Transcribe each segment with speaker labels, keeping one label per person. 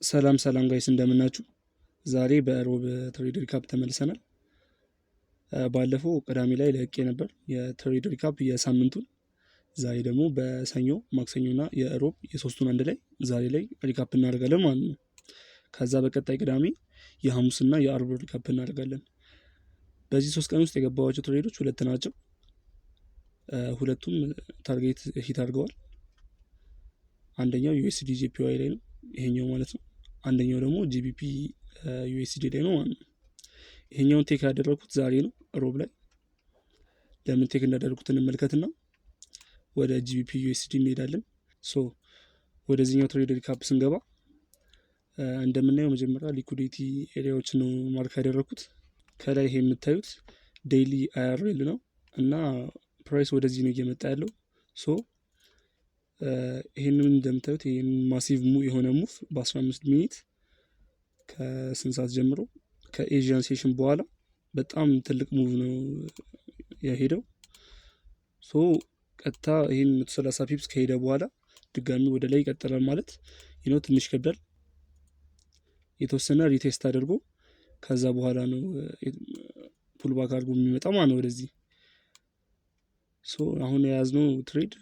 Speaker 1: ሰላም ሰላም guys፣ እንደምናችሁ። ዛሬ በሮብ trade recap ተመልሰናል። ባለፈው ቅዳሜ ላይ ለቅቄ ነበር የ trade recap የሳምንቱን። ዛሬ ደግሞ በሰኞ፣ ማክሰኞና የሮብ የሶስቱን አንድ ላይ ዛሬ ላይ recap እናደርጋለን ማለት ነው። ከዛ በቀጣይ ቅዳሜ የሐሙስና የአርብ recap እናደርጋለን። በዚህ 3 ቀን ውስጥ የገባኋቸው trade ኦች ሁለት ናቸው። ሁለቱም target hit አድርገዋል። አንደኛው USDJPY ላይ ነው፣ ይሄኛው ማለት ነው። አንደኛው ደግሞ GBPUSD ላይ ነው ማለት ነው። ይሄኛውን take ያደረኩት ዛሬ ነው፣ ሮብ ላይ። ለምን take እንዳደረኩት እንመልከትና ወደ GBPUSD እንሄዳለን። So ወደዚህኛው trade recap ስንገባ እንደምናየው መጀመሪያ liquidity area ዎችን ነው mark ያደረኩት። ከላይ ይሄ የምታዩት daily IRL ነው እና price ወደዚህ ነው እየመጣ ያለው። So ይህንን እንደምታዩት ይህን massive የሆነ move በ15 minute ከስንት ሰዓት ጀምሮ ከ Asian session በኋላ በጣም ትልቅ move ነው የሄደው። So ቀጥታ ይህን 130 pips ከሄደ በኋላ ድጋሚ ወደ ላይ ይቀጥላል ማለት ትንሽ ይከብዳል። የተወሰነ retest አድርጎ ከዛ በኋላ ነው pullback አድርጎ የሚመጣው ማለት ነው ወደዚህ። So አሁን የያዝነው trade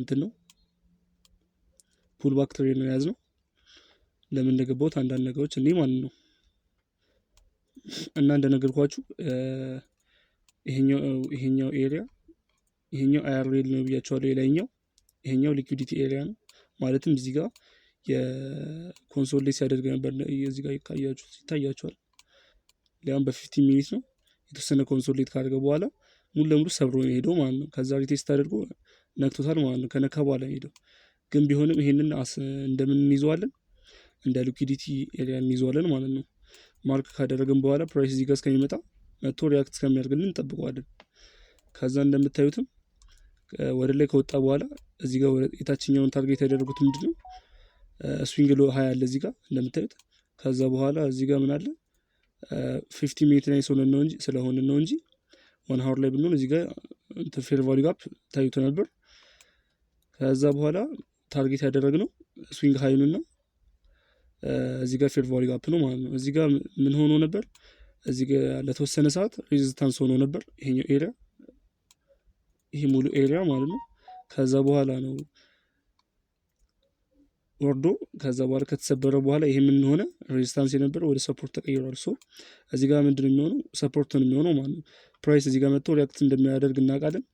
Speaker 1: እንትን ነው፣ pullback trade ነው የያዝነው። ለምን እንደገባሁት አንዳንድ ነገሮች እኔ ማለት ነው እና እንደነገርኳችሁ ይሄኛው area፣ ይሄኛው IRL ነው ብያቸዋለሁ። የላይኛው ይሄኛው liquidity area ነው። ማለትም እዚህ ጋር የ consolidate ሲያደርግ ነበር። እዚህ ጋር ይታያችኋል። ሊያም በ 15 minute ነው፣ የተወሰነ consolidate ካደረገ በኋላ ሙሉ ለሙሉ ሰብሮ ነው የሄደው ማለት ነው። ከዛ retest አድርጎ ነክቶታል ማለት ነው። ከነካ በኋላ ነው የሄደው። ግን ቢሆንም ይሄንን እንደምን እንይዘዋለን? እንደ liquidity area እንይዘዋለን ማለት ነው። Mark ካደረግን በኋላ price እዚህ ጋር እስከሚመጣ፣ መጥቶ react እስከሚያደርግልን እንጠብቀዋለን። ከዛ እንደምታዩትም ወደ ላይ ከወጣ በኋላ እዚህ ጋር የታችኛውን target ያደረጉት ምንድን ነው? Swing low high አለ እዚህ ጋር እንደምታዩት። ከዛ በኋላ እዚህ ጋር ምን አለ? 15 minute ላይ ስለሆነ ነው እንጂ 1 hour ላይ ብንሆን እዚህ ጋር fair value gap ታይቶ ነበር። ከዛ በኋላ target ያደረግነው swing high ኡንና እዚህ ጋር fair value gap ነው ማለት ነው። እዚህ ጋር ምን ሆኖ ነበር? እዚህ ጋር ለተወሰነ ሰዓት resistance ሆኖ ነበር ይሄኛው area፣ ይሄ ሙሉ area ማለት ነው። ከዛ በኋላ ነው ወርዶ ከዛ በኋላ ከተሰበረ በኋላ ይሄ ምን ሆነ? Resistance የነበረው ወደ support ተቀይሯል። So እዚህ ጋር ምንድን ነው የሚሆነው? Support ነው የሚሆነው ማለት ነው። Price እዚህ ጋር መጥቶ react እንደሚያደርግ እናውቃለን።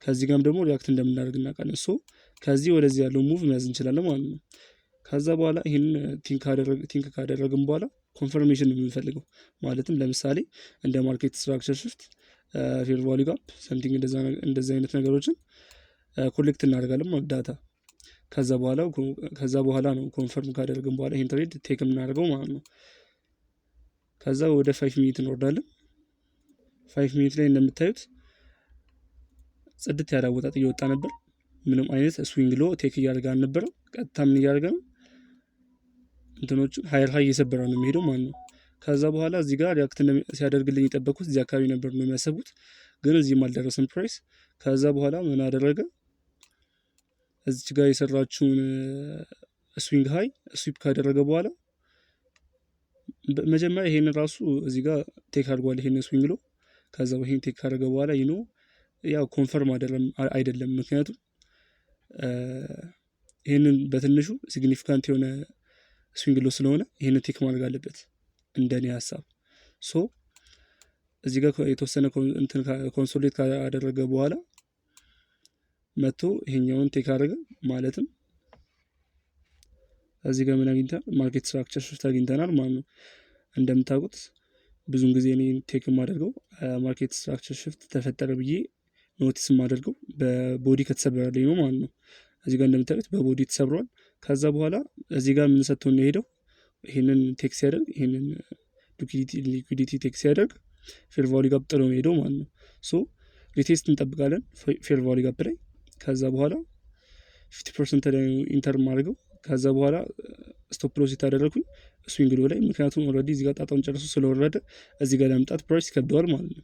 Speaker 1: ከዚህ ጋርም ደግሞ react እንደምናደርግ እናውቃለን። So ከዚህ ወደዚህ ያለው move መያዝ እንችላለን ማለት ነው። ከዛ በኋላ ይህን think ካደረግን በኋላ confirmation ነው የምንፈልገው። ማለትም ለምሳሌ እንደ market structure shift፣ fair value gap፣ something እንደዚ አይነት ነገሮችን collect እናደርጋለን ማለት data። ከዛ በኋላ ነው confirm ካደረግን በኋላ ይህን trade take የምናደርገው ማለት ነው። ከዛ ወደ 5 minute እንወርዳለን። 5 minute ላይ እንደምታዩት ጽድት ያለ አወጣጥ እየወጣ ነበር። ምንም አይነት swing low take እያደረገ አልነበረም። ቀጥታ ምን እያደረገ ነው? እንትኖቹን higher high እየሰበረ ነው የሚሄደው ማለት ነው። ከዛ በኋላ እዚህ ጋር react ሲያደርግልኝ የጠበኩት እዚህ አካባቢ ነበር ነው የሚያሰቡት፣ ግን እዚህም አልደረሰም price። ከዛ በኋላ ምን አደረገ? እዚች ጋር የሰራችውን swing high sweep ካደረገ በኋላ መጀመሪያ ይሄን ራሱ እዚህ ጋር take አድርጓል፣ ይሄን swing low። ከዛ ይሄን take ካደረገ በኋላ ያው confirm አይደለም፣ ምክንያቱም ይህንን በትንሹ significant የሆነ swing low ስለሆነ ይህንን take ማድረግ አለበት እንደኔ ሀሳብ። So እዚህ ጋር የተወሰነ consolidate ካደረገ በኋላ መጥቶ ይሄኛውን take አደረገ። ማለትም እዚህ ጋር ምን አግኝተናል? Market structure shift አግኝተናል ማለት ነው። እንደምታውቁት ብዙን ጊዜ እኔ take የማደርገው market structure shift ተፈጠረ ብዬ notice የማደርገው በ body ከተሰበረልኝ ነው ማለት ነው። እዚህ ጋር እንደምታዩት በ body ተሰብሯል። ከዛ በኋላ እዚህ ጋር ምን ሰጥቶን ነው የሄደው? ይሄንን take ሲያደርግ፣ ይሄንን liquidity take ሲያደርግ fair value gap ጥሎ ነው የሄደው ማለት ነው። So retest እንጠብቃለን fair value gap ላይ። ከዛ በኋላ 50% ላይ enter ማድረገው። ከዛ በኋላ stop loss የታደረግኩኝ swing low ላይ፣ ምክንያቱም already እዚህ ጋር ጣጣውን ጨርሶ ስለወረደ እዚህ ጋር ለመምጣት price ይከብደዋል ማለት ነው።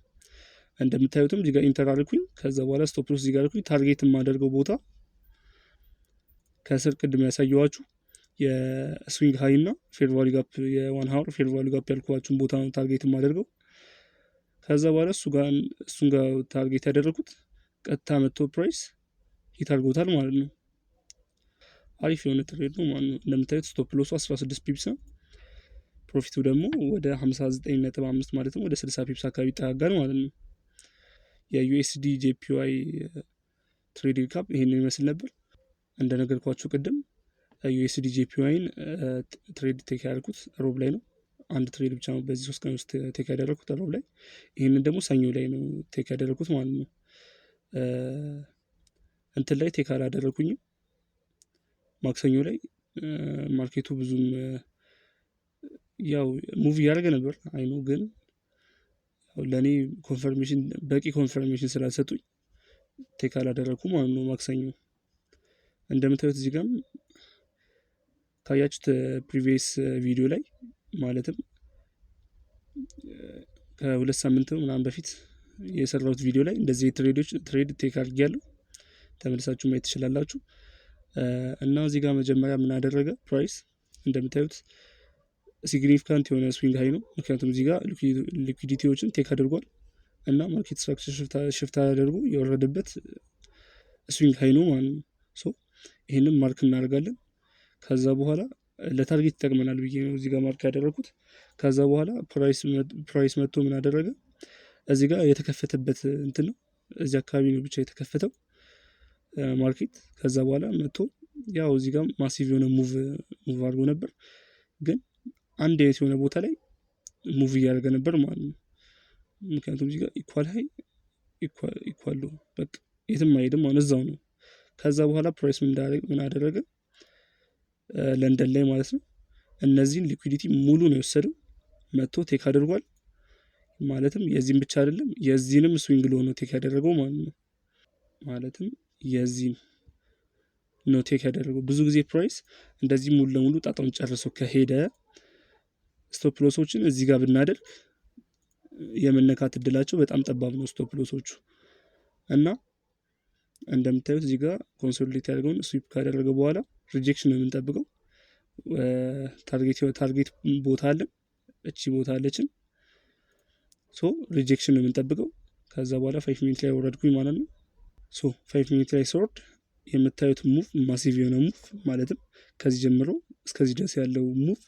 Speaker 1: እንደምታዩትም እዚህ ጋር enter አልኩኝ። ከዛ በኋላ stop loss እዚህ ጋር አልኩኝ። Target የማደርገው ቦታ ከስር ቅድም ያሳየኋችሁ የ swing high እና fair value gap፣ የ 1 hour fair value gap ያልኳችሁን ቦታ ነው target የማደርገው። ከዛ በኋላ እሱ ጋር እሱን ጋር target ያደረኩት ቀጥታ መጥቶ price hit አድርጎታል ማለት ነው። አሪፍ የሆነ trade ነው ማለት ነው። እንደምታዩት stop loss ኡ 16 pips ነው። Profit ኡ ደግሞ ወደ 59.5፣ ማለትም ወደ 60 pips አካባቢ ይጠጋጋል ማለት ነው። የ USDJPY trade recap ይሄንን ይመስል ነበር። እንደነገርኳችሁ ቅድም USDJPY ን trade take ያደረኩት ሮብ ላይ ነው። አንድ trade ብቻ ነው በዚህ 3 ቀን ውስጥ take ያደረኩት ሮብ ላይ። ይህንን ደግሞ ሰኞ ላይ ነው take ያደረኩት ማለት ነው። እንትን ላይ take አላደረኩኝም። ማክሰኞ ላይ market ኡ ብዙም ያው move እያደረገ ነበር፣ I know፣ ግን ለእኔ confirmation፣ በቂ confirmation ስላልሰጡኝ take አላደረኩም ማለት ነው። ማክሰኞ እንደምታዩት እዚህ ጋም ካያችሁት previous ቪዲዮ ላይ፣ ማለትም ከ2 ሳምንት ምናምን በፊት የሰራሁት ቪዲዮ ላይ እንደዚህ trade ኦች trade take አድርጌያለሁ። ተመልሳችሁ ማየት ትችላላችሁ። እና እዚህ ጋር መጀመሪያ ምን አደረገ price? እንደምታዩት significant የሆነ swing high ነው። ምክንያቱም እዚህ ጋር liquidity ዎችን take አድርጓል እና market structure shift አድርጎ የወረደበት swing high ነው ማለት ነው። So ይህንን mark እናደርጋለን። ከዛ በኋላ ለ target ይጠቅመናል ብዬ ነው እዚህ ጋር mark ያደረኩት። ከዛ በኋላ price መጥቶ ምን አደረገ? እዚህ ጋር የተከፈተበት እንትን ነው፣ እዚህ አካባቢ ነው ብቻ የተከፈተው market። ከዛ በኋላ መጥቶ ያው እዚህ ጋር massive የሆነ move አድርጎ ነበር፣ ግን አንድ አይነት የሆነ ቦታ ላይ move እያደረገ ነበር ማለት ነው። ምክንያቱም እዚህ ጋር equal high፣ equal low፣ በቃ የትም አይሄድም ማለት እዛው ነው። ከዛ በኋላ price ምን አደረገ? ለንደን ላይ ማለት ነው እነዚህን liquidity ሙሉ ነው የወሰደው፣ መጥቶ take አድርጓል። ማለትም የዚህም ብቻ አይደለም፣ የዚህንም swing low ነው take ያደረገው ማለት ነው። ማለትም የዚህን ነው take ያደረገው። ብዙ ጊዜ price እንደዚህ ሙሉ ለሙሉ ጣጣውን ጨርሶ ከሄደ stop loss ኦችን እዚህ ጋር ብናደርግ የመነካት እድላቸው በጣም ጠባብ ነው stop loss ኦቹ። እና እንደምታዩት እዚህ ጋር consolidate ያደርገውን sweep ካደረገ በኋላ rejection ነው የምንጠብቀው። Target ቦታ አለን፣ እቺ ቦታ አለችን። So rejection ነው የምንጠብቀው። ከዛ በኋላ 5 minute ላይ ወረድኩኝ ማለት ነው። So 5 minute ላይ ስወርድ የምታዩት move massive የሆነ move፣ ማለትም ከዚህ ጀምሮ እስከዚህ ድረስ ያለው move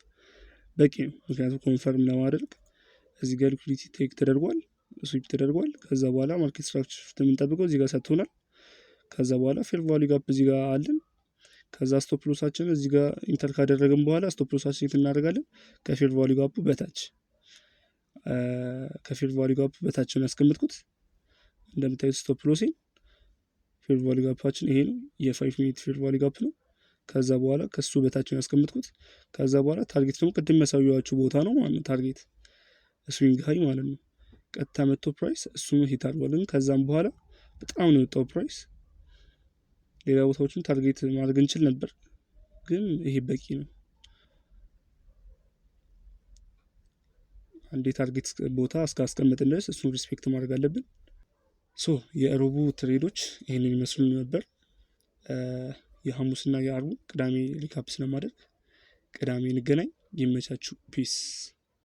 Speaker 1: በቂ ነው። ምክንያቱም confirm ለማድረግ እዚህ ጋር liquidity take ተደርጓል፣ sweep ተደርጓል። ከዛ በኋላ market structure shift የምንጠብቀው እዚህ ጋር ሰጥቶናል። ከዛ በኋላ fair value gap እዚህ ጋር አለን። ከዛ stop loss ኣችን እዚህ ጋር enter ካደረግን በኋላ stop loss ኣችን የት እናደርጋለን? ከ fair value gap ኡ በታች፣ ከ fair value gap ኡ በታች ነው ያስቀመጥኩት። እንደምታዩት stop loss ኤን fair value gap ኣችን ይሄ ነው፣ የ 5 minute fair value gap ነው። ከዛ በኋላ ከሱ በታች ነው ያስቀመጥኩት። ከዛ በኋላ target ደግሞ ቅድም ያሳየኋችሁ ቦታ ነው ማለት ነው። Target swing high ማለት ነው። ቀጥታ መጥቶ price እሱን hit አድርጓል። ከዛም በኋላ በጣም ነው የወጣው price። ሌላ ቦታዎችን target ማድረግ እንችል ነበር፣ ግን ይሄ በቂ ነው። አንድ የ target ቦታ እስካስቀመጥን ድረስ እሱን respect ማድረግ አለብን። So የሮቡ trade ኦች ይህንን ይመስሉ ነበር። የሐሙስና የአርቡ ቅዳሜ recap ስለማደርግ ቅዳሜ እንገናኝ። ይመቻችሁ። Peace.